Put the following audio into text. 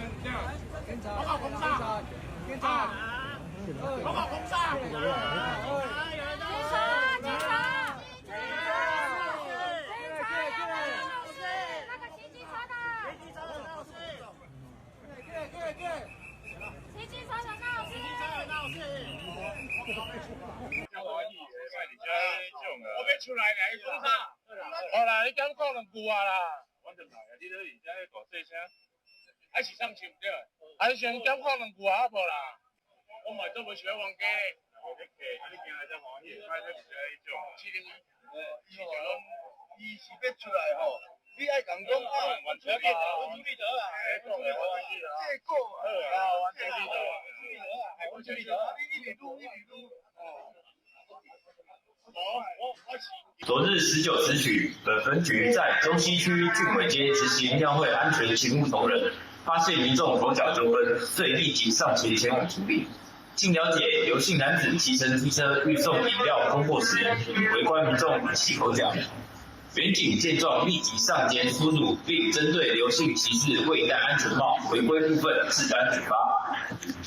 警察，警察，警察，我講啥？警察，警察，警察，警察，那個騎機車的，過來過來過來，騎機車的鬧事，我欲出來來講啥？好啦，你敢講兩句話啦？我就來啊！你咧而家咧大細聲，還是上去毋對？還是先檢講兩句話好無啦？我嘛都無想欲冤家。無咧客，啊你行來才歡喜，歹勢伫遮彼種。是因為伊就講，伊是欲出來吼，你愛共講啊，完全我處理得啊，我處理得這個好啊，完全處理得，處理得啊，我處理得，你一直擼，一直擼，哦。昨日19時許，本分局在中西區俊偉街執行廟會安全勤務同仁，發現民眾口角糾紛，遂立即上前前往處理。經了解，劉姓男子騎乘機車欲送飲料供貨時，與圍觀民眾起口角。員警見狀，立即上前疏阻，並針對劉姓騎士未戴安全帽違規部分，置單舉發。